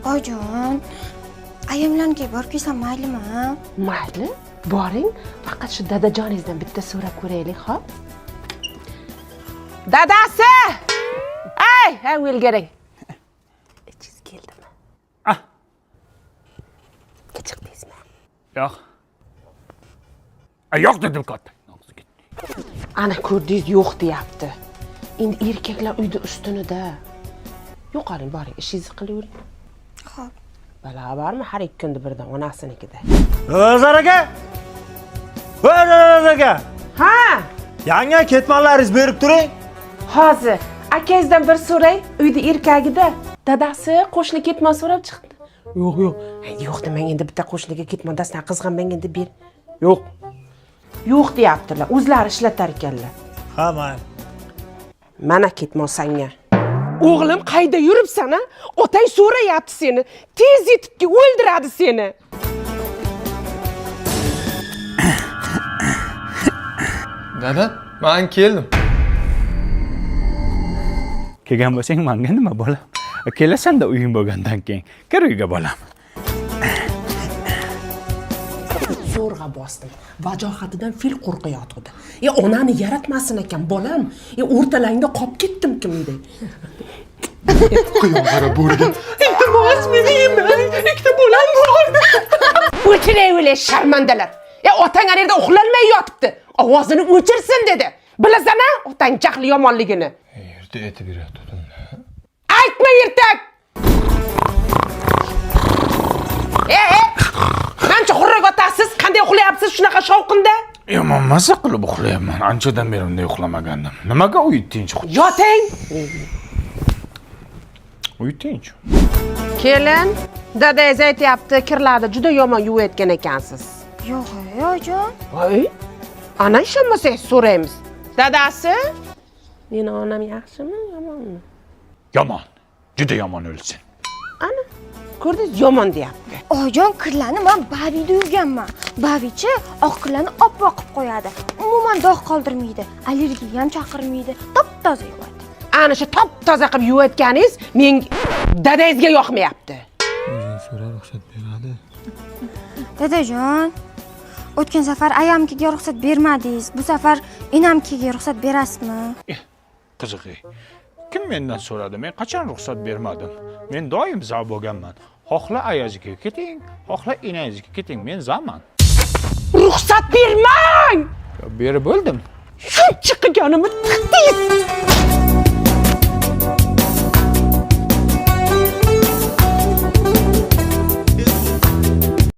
Oyijon, ayamlarnikiga borib kelsam maylimi? Mayli, boring, faqat shu dadajoningizdan bitta so'rab ko'raylik, xo'p? Dadasi! Ey, ha, o'lgaring. Ichingiz keldimi? Ah. Chiqdingizmi? Yo'q. A, yo'q dedim katta. Ana ko'rdingiz, yo'q deyapti. Endi erkaklar uyda ustunida. Yo'qoling, boring, ishingizni qilavering. Xo'p. Balo bormi har ikki kunda birdan onasinikida. Nazar aka! Nazar aka! Ha, Yangi ketmanlaringizni berib turing. Hozir akangizdan bir so'ray, uyda erkagida. Dadasi qo'shni ketmon so'rab chiqdi. Yo'q, yo'q. Yo'q demang endi, bitta qo'shniga ketmon dastan qizg'anmang endi, ber. Yo'q. Yo'q deyaptilar, o'zlari ishlatar ekanlar. Ha, mayli. Mana ketmon sanga. O'g'lim, qayda yuribsan a? Otang so'rayapti seni. Tez yetib kel, o'ldiradi seni. Dada, men keldim. Kelgan bo'lsang manga nima bolam? Kelasan-da uying bo'lgandan keyin. Kir uyga bolam. Zo'rg'a bosdim. Vajohatidan fil qo'rqayotgandi. E, onani yaratmasin ekan, bolam. E, o'rtalangda qolib ketdim kimday. Quyon qarab bo'rga. Iltimos, meni yemang. Ikkita bolam bor. O'chiray sharmandalar. E, otang ana yerda uxlolmay yotibdi. Ovozini o'chirsin dedi. Bilasan-a, otang jahli yomonligini. Erta aytib beryotgandim. Aytma ertak. E, e. Mancha xurrak otasiz, qanday uxlayapsiz shunaqa shovqinda? Yomon maza qilib uxlayapman. Anchadan beri unday uxlamagandim. Nimaga uy tinch? Yoting. Uy tinch. Kelin, dadangiz aytyapti, kirlarni juda yomon yuvayotgan ekansiz. Yo'q, oyijon. Voy, ana ishonmasangiz so'raymiz. Dadasi, meni onam yaxshimi, yomonmi? Yomon. Juda yomon o'lsin. Ana, ko'rdingiz, yomon deyapti. Oyijon, kirlarni men Bavida yuvganman. Bavichi oq kirlarni oppoq qilib qo'yadi. Umuman dog' qoldirmaydi, allergiya ham chaqirmaydi, top-toza yuvadi. Ana shu top-toza qilib yuvayotganingiz men dadangizga yoqmayapti. O'zing so'ra, ruxsat beradi. Dadajon, o'tgan safar ayamkiga ruxsat bermadingiz. Bu safar enamkiga ruxsat berasizmi? Qiziq. Kim mendan so'radi? Men qachon ruxsat bermadim? Men doim za bo'lganman. Xohla ayazga keting, xohla enangizga keting, men zaman. Ruxsat bermang! Berib bo'ldim. Shuncha qilganimni tiqdingiz.